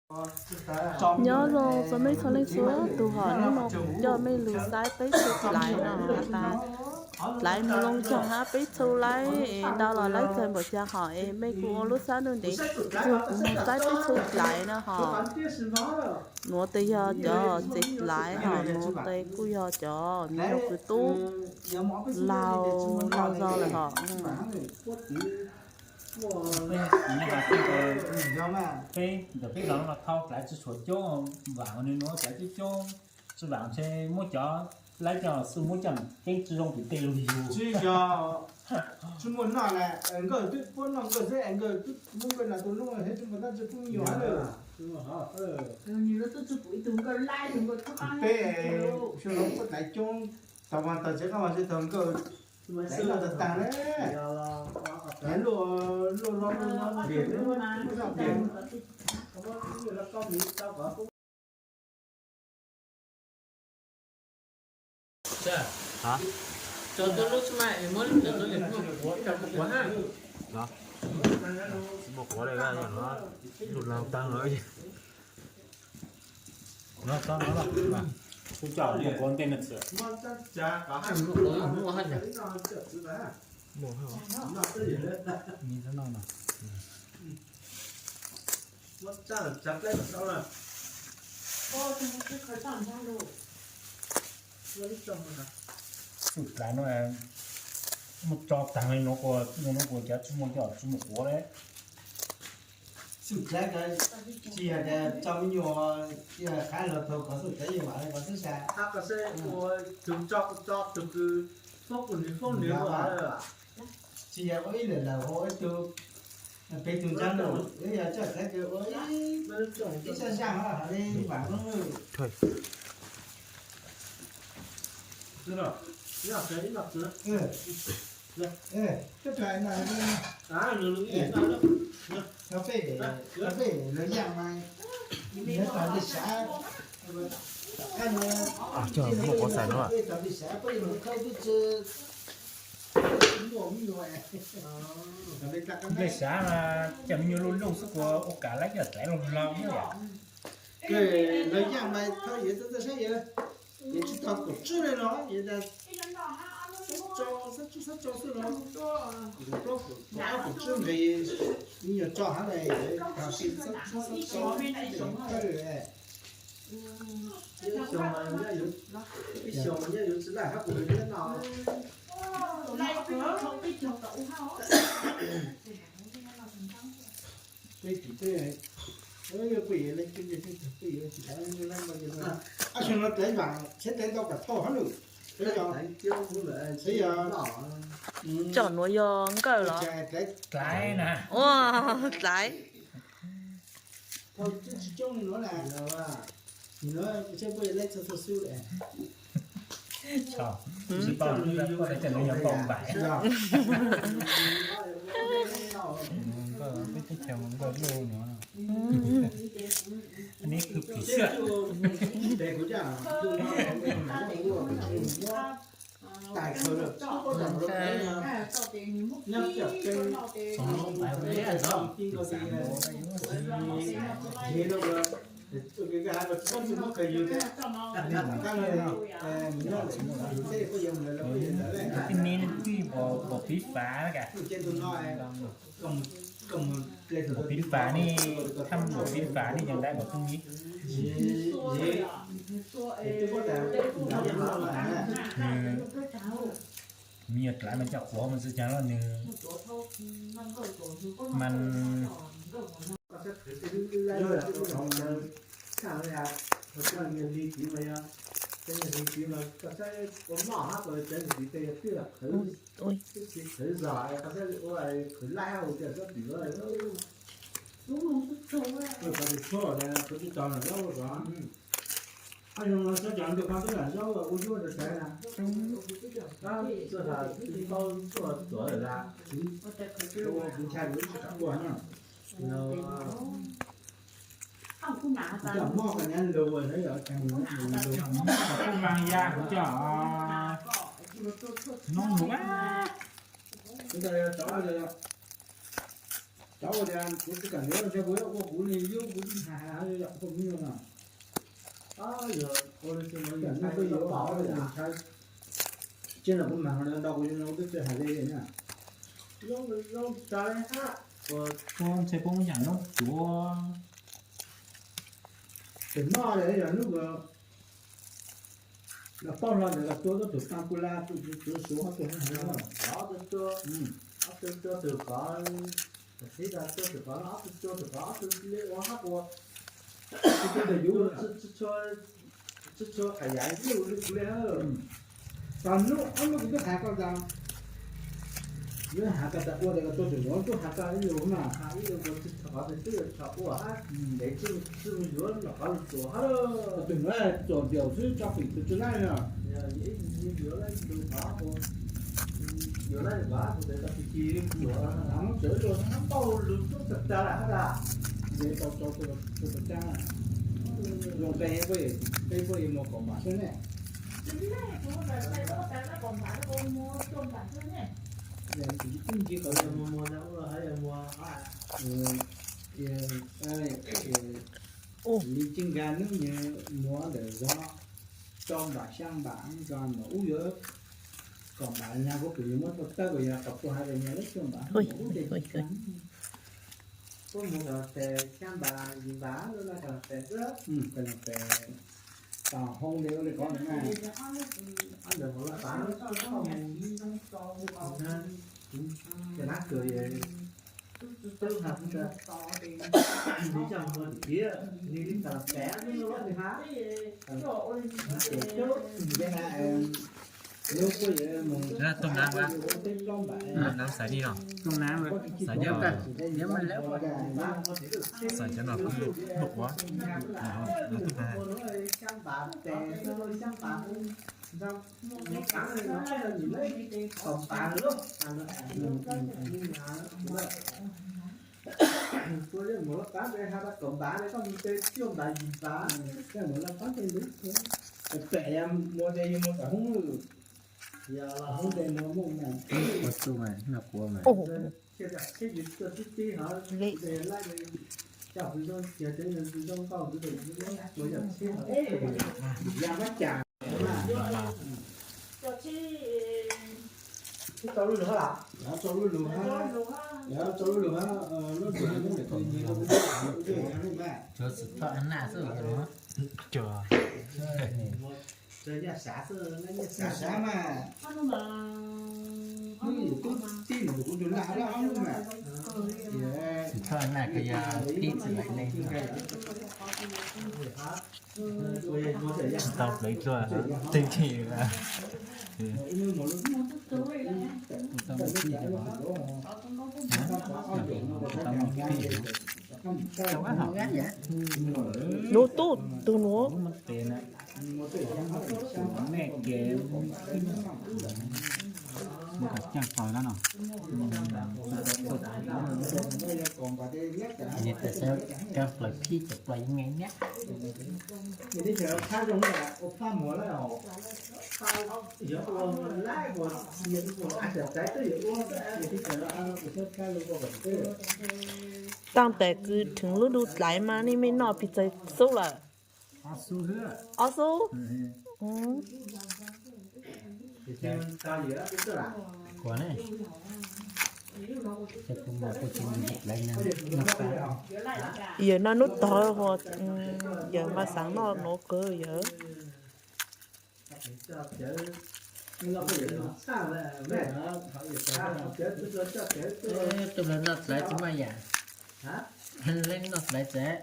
Nyob zoo txog mej txhua leej txhua tus hom, hnub no coj mej lug saib peb txhu dlaiv no has tas dlaiv nws loo caag hab peb txhu laib es ntau los laib txawg npaum caag hom es mej kuj ua lub sab nuj ntev txug kuv moog saib peb txhu dlaiv no hom. Nuav tes yog cov txiv dlaiv hom, nuav tes kuj yog cov nyuag kws tub laug laug zog lawm hom. Peb ntawm peb zos no thau dlaiv tsi tshua coob, vaam nws nuav dlaiv coob coob, tsi vaam ntshe muab cov laib coj xwb muab coj keeb tsi zoo tim tej lug yug. Tsi yog, tsi muaj noj na, nkawd twb puab noj nkawd xwb, nkawd twb muab nkawd nas tus noob thiab tsi muaj dab tsi pub nyuag lawm. Peb xyoo no puab dlaiv coob, tau mas tau tsev qab mas tsi tau nkawd dlaiv noj tag tag na. Luaj luaj luaj luaj luaj. Tsis muaj quav li, no tso no, kuv coj muaj quav ntej no txwm. Xwm dlaiv no muab tso taag li no, no kuv cov tsis muaj, cov tsis muaj quav li. Xwm dlaiv ko tsis yog tias tso me nyuam, yog qab los thaum koj xwm dlaiv yeej vam li koj xwb sas. Qab koj xwb ua tug tso kuj tso, tug kws foob kuj nws foob nws ua. Tsis yog ua ib lwm lawm ua ib tug, peb tug ntsaab lawm, yog tso dlaiv kws ua ib, ib sab sab hov li vam lub. Cov peb, cov peb lawv yaaj mas lawv tau li sav, muaj quav xais no. Peb tau li sav, peb yuav mus khawb twb tsi muaj me nyuam. Nplej sav mas coj me nyuam luj luj xwb kuv ua kam laib coj dlaiv laug laug yom. Lawv yaaj mas thov yuav txawj txawj saib yawg, yuav tsis tau kaum tsib li no, yuav tas xab tso, xab tso xwb no. Kaum plaub kaum tsib nqis, me nyuam tso hab le, tam sis xab tso, xab tso, ib xyoos mas nyob yuav tsis laj hab kuv nyob no. Peb tim tej, peb yuav tsis, ab xyoo no dlaiv vaam thiab dlaiv ntau kam thauj hab lawm. Tseem nuav yog nkawj los? Dlaiv na. Ua dlaiv. Tsis paub, koj coj nws yog nkauj npaim. Peb teb chaws nkauj luj no. Aneb kwj pwm xwb. Tib neb twb npaum piv fav na ka. Npaum piv fav ne, thaj npaum piv fav ne yeej dai npaum tub neb. Nws, nws me nyuam dlaiv mas coj quav mas txawj caag los nws mas Kuv maas ya kuv coj noob nug. Cov ua tias kuv tsis kam yuav, kuv ua kuv li yub kuv tsis hais hais li. Tsis no kuv mas ho ntau kuv twb tsis hais li na. Ua ntshe poob yam noob cuav. Ces noj yog hnub los paub hlo ntawd los tua tus tag ku la tus suav ob tug, ob tug tua tus qov, tus qov tus qov ob tug tua tus qov ob tug li ua hab ua. Tsis tshua qhov yav ib lus li kuv li. Tau hnub ob hnub kuv twb hais koj tas, yuav hais koj tas ua tas koj tua tus suav twb hais koj ib lus mas hais ib lus ua tsis tshua qhov twg twb yuav tshua ua hab, es tsis mus yuav los qhov lus tsuas hab. Tus nuav tsuas diaum xwb tso pim tus tsis laij no. Yuav laij lus qhov, yuav laij lus qhov kuv txawm tau pim pim lus tsuas, hab paub lus tub tag tag lawm hab tas. Ces tau tso tus tsuas tag, zoo peb, peb puab yuav muag kaum npam xwb ne. Ib ncig qhov muag, muag li tsis nkag nub nyuag muag ntawm zog rau npam xyaa npam zog mas ub yuav kaum npam nyag kuv pum yus muab tau tawb kuv yog qhov puag hais tias nyag lub cuaj npam ub ces tsis kag. Puab mus kom tes xyaa npam yim npam lub laj kom tes, kom tes tau hoob li ua li qhov na. Ob ntawd hauv laj pav, ces nab kws twb hab, nws coj muag tim kiv, nws li tau pem lub lub li hab, ces coob nce na. Lub puab yuav mus Tooj Nab, Tooj Nab xaiv li no, xaiv cov, xaiv cov no kuj lub quav, no Tooj Nab. Pem yog muaj tas hoob lwm, hoob tes muaj muaj na. Ua su mas no quav mas. Tau lub lug hab, tau lub lug hab, lub lug hab, lub lug hab. Tsuav xwm txhob naj xwb. Xwm txhob naj ko yog pib txwm laiv neeg. Tau plaws dlua, tej tug Nub tub tug nuav. Coj plaws phib cov plaws yeej nyiam. Taab tes kws theev lub lug dlaiv mas nej mej noj pes tsawg xub lawm? Ob xub. Yawm no nub tog, yawm mas xaav noj nuav kawg yawm. Tus lawv noj dlaiv tsis maj yam, leej noj dlaiv tsev.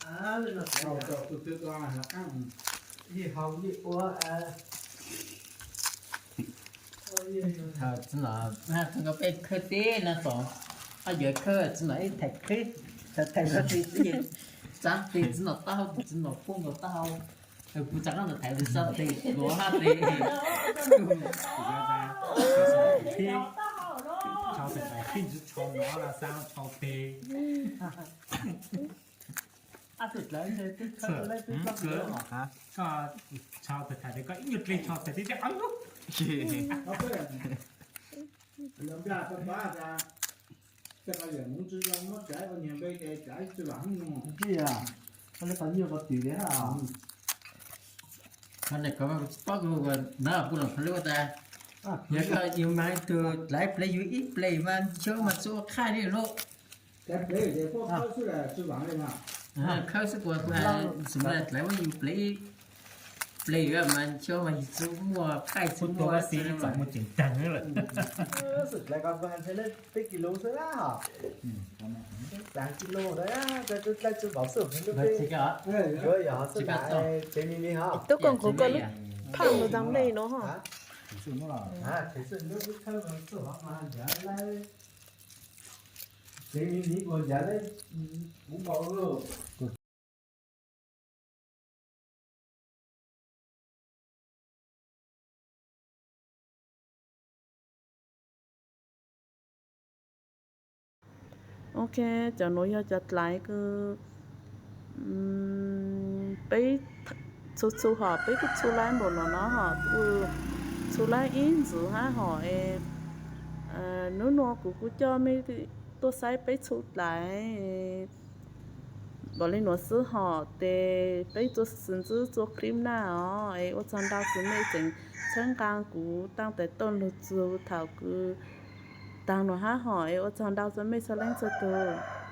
Txiv nom, txog peb khawb teb no xom, ho yuav khawb txiv nom ib thaiv qhib, thaiv thaiv no tes txav tes txiv nom taub hau, txiv nom puag nkaus taub hau. Kuv tsav qab ntawd thaiv tes, txav tes kuv hab tes, tshau tes thaiv qhib ntsis tshau no la xab tshau tes. Koj tshau tes thaiv tes koj ib nyuag dle tshau tes tib tib. Tij, Qhov no kuv tsis paub, kuv na kuv los qhov lub tas. Yog koj yus mas tus dlaiv plev yus ib plev mas xyov mas txua qhaij li lauj. Khawb xwb kuv, xyov dlaiv muab yus plev ib plev mas xyov mas yus txua muaj qhaij xwb muaj txom muaj ceem tag lawm. Tub koj nqus koj lub phaj mus tau nej no ho. Ok, cov nuav yog cov dlaiv kws peb txhu txhu hom, peb kuj txhu laib npaum no no hom, kuj txhu laib ib ntxiv hab hom es. Nub nua kuv kuj coj mej tuaj saib peb txhu dlaiv npaum li nuav xwb hom, tes peb tuaj xwv ntsib txua clip na os, es ua tsaug ntau kws mej tseem txhawb nqaa kuv taag tes tuaj lug txug thaum kws taag nuav hab hom, es ua tsaug ntau rua mej txhua leej txhua tug.